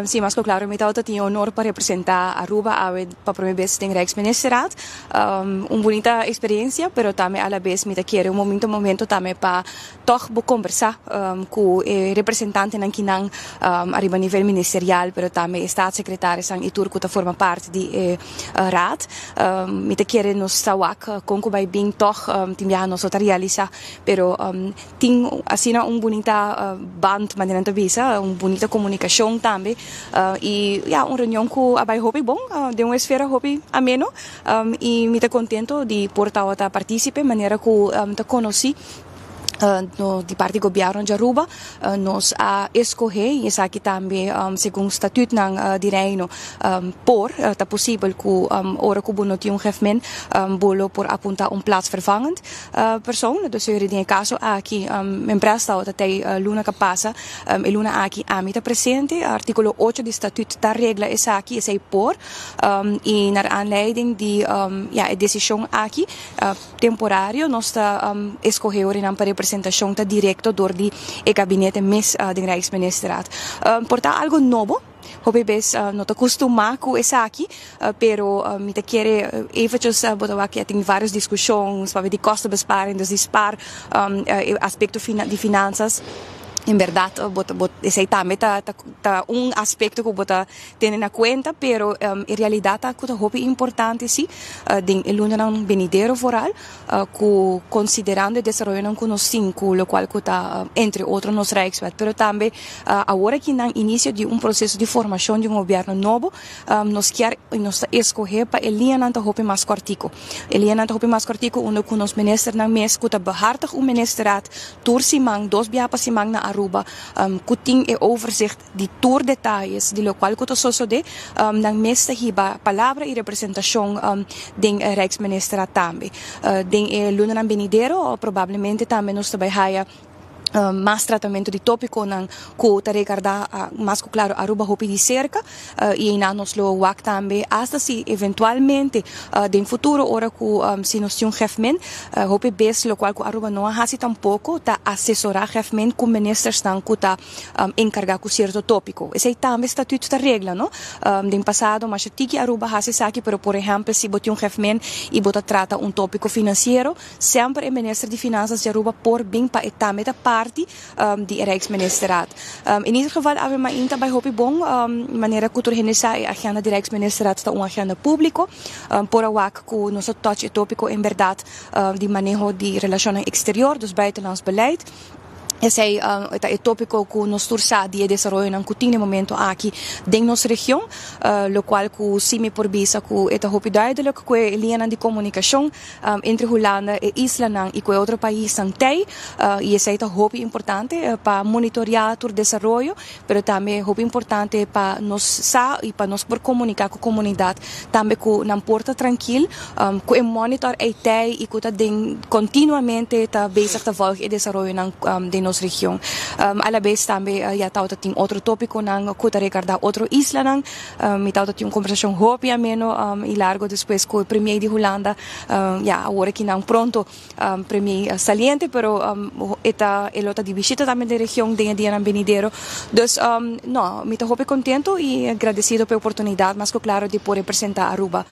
Si, mas claro, mi tin honor pa representa Aruba awe pa prome bes den Rijksministerraad. Un bunita experiencia, pero tambe a la vez mi kier un momento tambe pa toch bo conversa cu e representantenan akinan ariba nivel ministerial, pero tambe staatssecretaris y tur cu ta forma parti di raad. Mi kier nos ta wak con cu bay bin toch tin ya nos ta realisa, pero tin asina un bunita band, manera ta bisa, un bunita comunicacion tambe y ja, un reunion cu a bay hopi bon, den un esfera hopi ameno y mi ta contento di por ta participe manera cu ta conoci no, di parti gobierno di Aruba, nos a escoge y esaki tambe segun statuut di Reino por ta posibel cu ora cu no tin un GefMin, bo lo por apunta un plaatsvervangend persoon. Dus den caso aki empresa ta te luna cu a pasa, e luna aki ami ta presente. Articulo 8 di statuut ta regla esaki, esey por y naar aanleiding di ja, e decision aki temporario nos ta escoge pa representacion ta directo door di e gabinete mes di Rijksministerraad. Por ta algo nobo, hopi bes no ta costuma cu esaki, pero mi ta kere eventjes bo ta wak tin varios discusion pa di kostenbesparing, dus di spaar aspecto di finanzas. En berdad, bo esey tambe ta un aspecto cu bo ta tene na cuenta, pero en realidad ta cu hopi importante si, den e lunanan venidero vooral, cu considerando e desaroyo cu nos tin, lo cual cu ta entre otro nos Rijkswet, pero tambe awor aki na inicio di un proceso di formacion di un gobierno nobo, nos kier, nos ta escoge pa e liñanan ta hopi mas cortico. E liñanan ta hopi mas cortico, unda cu nos ministernan mes cu ta behartig un ministerraad tur siman, dos biaha pa siman na Aruba, cu tin e overzicht di tur detalles di lo cual cu ta sucede, nan mes ta hiba palabra y representacion den Rijksministerraad tambe. Den e lunanan venidero, probablemente tambe nos ta bay haya mas tratamento di topiconan cu ta regarda mas cu claro Aruba hopi di cerca y na nos lo wak tambe hasta si eventualmente den futuro ora cu si nos tin un GefMin, hopi bes lo cual cu Aruba no hasi tampoco ta asesora GefMin cu ministersnan cu ta encarga cu cierto topico. Esey tambe statuut ta regla, no? Den pasado mas tiki Aruba hasi esaki, pero por ehempel, si bo tin un GefMin y bo ta trata un topico financiero, semper e minister di Finanzas di Aruba por bin pa e tambe ta parti di Rijksministerraad. In ieder geval, awe mainta a bay hopi bon, manera cu tur hende sa, e agenda di Rijksministerraad ta un agenda publico, por a wak cu nos a touch e topico en berdad di maneho di relacion exterior, dus buitenlands beleid. Esey ta e topico cu nos tur sa di desaroyo cu tin na momento aki den nos region, lo cual cu si mi por bisa cu ta hopi duidelijk cu e liña di comunicacion entre Hulanda y islanan y cu otro paisnan tey, y esey ta hopi importante pa monitorea tur desaroyo, pero tambe hopi importante pa nos sa y pa nos por comunica cu comunidad tambe cu nan por ta trankil, cu e monitor ey tey y cu ta den continuamente ta bezig ta volg e desaroyo den nos region. A la vez tambe ya tawata tin otro topiconan cu ta regarda otro islanan. Mi tawata tin un conversacion hopi ameno y largo despues cu e premier di Hulanda, ja, awor akinan pronto premier saliente, pero e lo ta di bishita tambe den region den dianan venidero. Dus no, mi ta hopi contento y agradecido pa e oportunidad, mas claro, di por representa Aruba.